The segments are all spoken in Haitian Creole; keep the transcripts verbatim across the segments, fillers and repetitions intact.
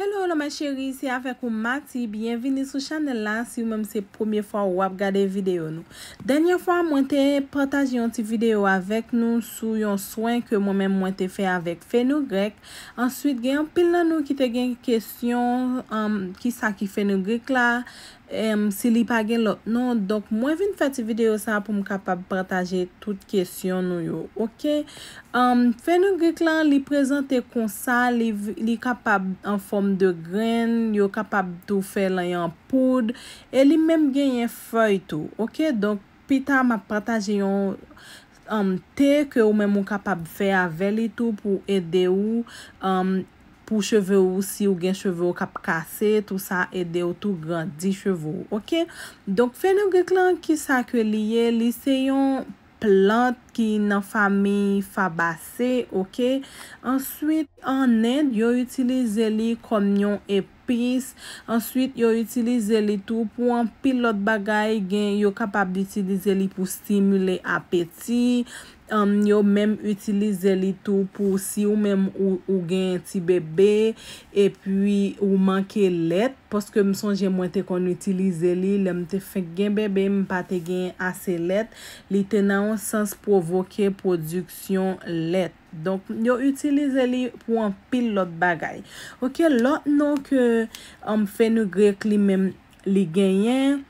Hello, hello, ma chérie, se avèk ou Mati. Byenvini sou chanèl la. Si ou menm se premye fwa w ap gade videyo nou. Dènyè fwa, mwen te pataje yon ti videyo avèk nou sou yon swen ke mwen menm mwen te fè avèk fenougrèk. Answit, gen anpil nan nou ki te gen kesyon, um, ki sa ki fenougrèk la, em, si li pa gen lòt non. Donk, mwen vin fè ti videyo sa pou m kapab pataje tout kesyon nou yo, oke? Um, fenougrèk lan, li prezante konsa, li, li kapab an fòm de grenn, yo kapab tou fè l an poud, e li menm genyen fèy tou, oke? Donk, pita, m ap pataje yon, um, te ke ou menm ou kapab fè avè li tou pou ede ou, um, pou cheve ou, si ou gen cheve ou k ap kase, tou sa ede ou tou grandi cheve ou, oke? Donk, fenougrèk lan, ki sa ke li ye? Li se yon plant ki nan fanmi Fabaceae, oke? Answit, an End, yo itilize li kòm yon epis. Answit, yo itilize li tou pou anpil lòt bagay. Gen, yo kapab itilize li pou stimile apeti. Um, yo menm itilize li tou pou si ou menm ou, ou gen ti bebe, epi ou manke lèt, paske m sonje mwen te konn itilize li lè m te fenk gen bebe, m pa te gen ase lèt, li te nan yon sans pwovoke pwodiksyon lèt. Donk, yo itilize li pou anpil lòt bagay. Oke, lòt non ke, um, fenougrèk li menm li genyen,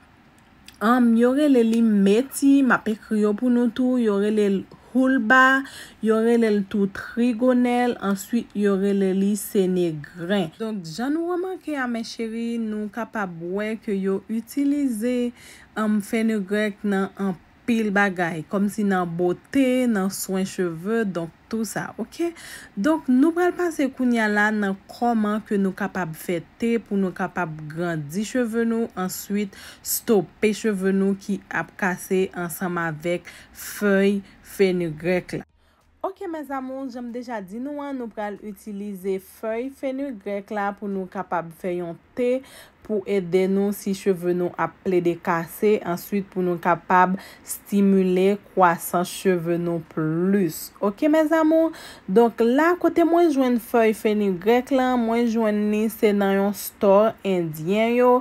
um, yo rele li meti, m ap ekri yo pou nou tou, yo rele l hulba, yo rele l tou trigonèl, answit yo rele li senegren. Donk, jan nou remake a, mes chéries, nou kapab wè ke yo itilize, um, fenougrèk nan anpil bagay, kòmsi nan bote, nan swen cheve, donk tou sa, oke? Donk, nou pral pase kounye a la nan kòman ke nou kapab fè te pou nou kapab grandi cheve nou, answit stope cheve nou ki ap kase ansanm avèk fèy fenougrèk la. Oke, mes amours, jan m deja di nou an, nou pral itilize fèy fenougrèk la pou nou kapab fè yon te pou ede nou si cheve nou ap plede kase, answit pou nou kapab stimile kwasans cheve nou plis. Oke, mes amours? Donk, la kote mwen jwenn fèy fenougrèk lan, mwen jwenn li se nan yon store endyen yo.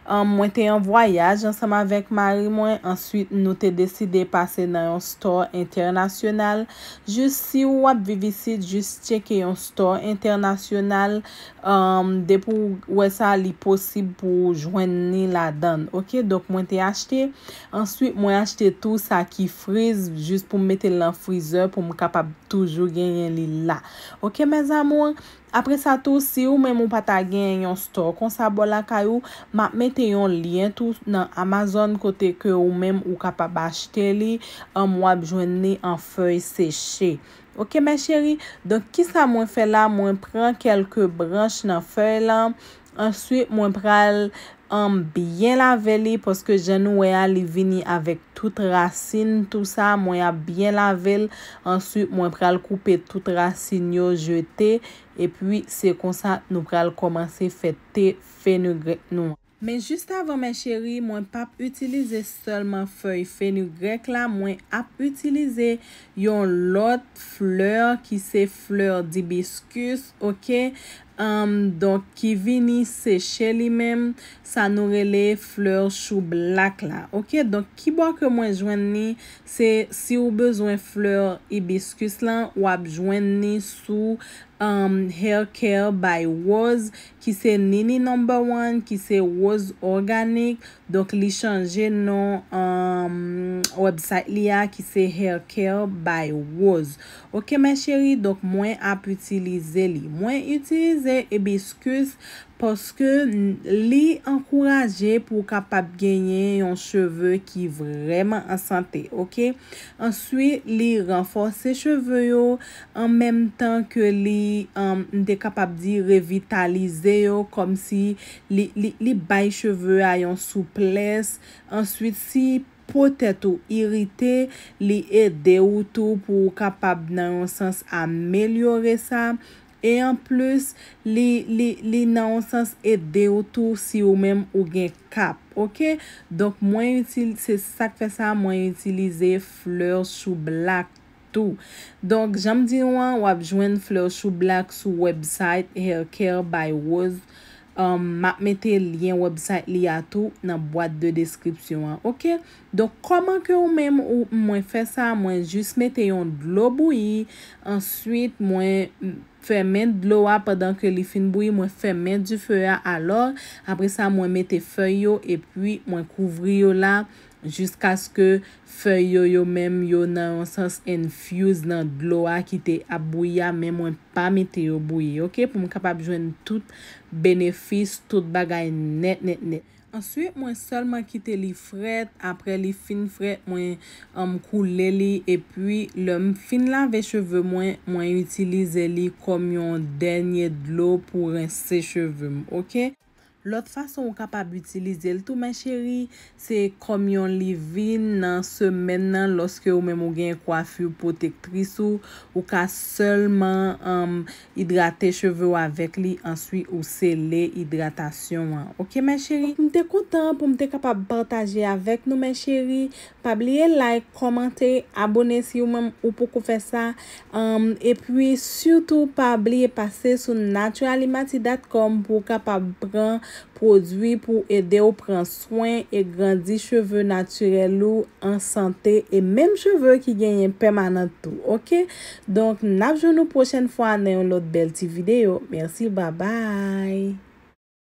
Um, mwen te an vwayaj ansanm avèk mari mwen, answit nou te deside pase nan yon store entènasyonal. Jis si w ap viv isit, jis tcheke yon store entènasyonal. Um, depi w wè sa, li posib pou w jwenn li ladan l, oke? Donk, mwen te achte. Answit, mwen achte tou sa ki friz, jis pou m mete l nan frizè, pou m kapab toujou genyen li la. Oke, mes amours? Apre sa tou, si ou menm ou pa ta gen yon store konsa bò lakay ou, m ap mete yon lyen tou nan Amazon kote ke ou menm ou kapab achte li, um, w ap jwenn li an fèy seche. Oke, mes chéries? Donk, kisa mwen fè la? Mwen pran kèlke branch nan fèy lan. Answit, mwen pral, um, byen lave li, paske jan nou wè a, li vini avèk tout rasin, tou sa. Mwen ap byen lave l. Answit, mwen pral koupe tout rasin yo, jete. Epi, se konsa nou pral kòmanse fè te fenougrèk nou an. Men jis avan, mes chéries, mwen p ap itilize sèlman fèy fenougrèk la, mwen ap itilize yon lòt flè ki se flè dibiskis, oke? Um, donk, ki vini seche li menm, sa nou rele flè choublak la, oke? Donk, ki bò ke mwen jwenn li, se si w bezwen flè ibiskis lan, w ap jwenn li sou, um, Hair Care by Rose, ki se Nini Number One, ki se Rose Organic. Donk, li chanje non, um, website li a, ki se Hair Care by Rose. Oke, mes chéries, donk, mwen ap itilize li. Mwen itilize ibiskis paske n-, li ankouraje pou w kapab genyen yon cheve ki vrèman an sante, oke? Answit, li ranfòse cheve yo, an menm tan ke li, um, m te kapab di, revitalize yo, kòmsi li, li, li bay cheve a yon souplès. Answit, si po tèt ou irite, li ede ou tou pou w kapab nan yon sans amelyore sa. E anplis, li, li, li nan yon sans ede ou tou si ou menm ou gen kap, oke? Donk, mwen itil-, se sa k fè sa, mwen itilize flè choublak tou. Donk, jan m di w an, w ap jwenn flè choublak sou website Hair Care by Rose. Um, m ap mete lyen website li a tou nan bwat de deskripsyon an, oke? Donk, kòman ke ou menm ou mwen fè sa? Mwen jis mete yon dlo bouyi, answit mwen fèmen dlo a pandan ke li fin bouyi, mwen fèmen dife a alò, apre sa mwen mete fèy yo epi mwen kouvri yo la jiskaske fèy yo, yo menm yo nan yon sans infuse nan dlo a ki te ap bouyi a, men mwen pa mete yo bouyi, oke, pou m kapab jwenn tout benefis, tout bagay nèt, nèt, nèt. Answit, mwen sèlman kite li frèt. Apre li fin frèt, mwen um, koule li. Epi, lè m fin lave cheve mwen, mwen itilize li kòm yon dènye dlo pou rense cheve m, oke? Lòt fason ou kapab itilize l tou, mè cheri, se kòm yon livin nan semèn nan, lòske ou menm ou gen kwafi pwotektris ou, ou ka sèlman um, idrate cheve w avèk li, answit ou sele idratasyon an. Oke, mè cheri? M te kontan pou m te kapab pataje avèk nou, mè cheri. Pa bliye like, kòmante, abone si ou menm ou poko fè sa. Um, epi, sitou, pa bliye pase sou naturalimaty dot com pou w kapab pran pwodui pou ede w pran swen e grandi cheve natirèl ou an sante e menm cheve ki genyen pèmanan tou, oke? Donk, n ap jwenn nou pwochèn fwa nan yon lòt bèl ti videyo. Mèsi, babay!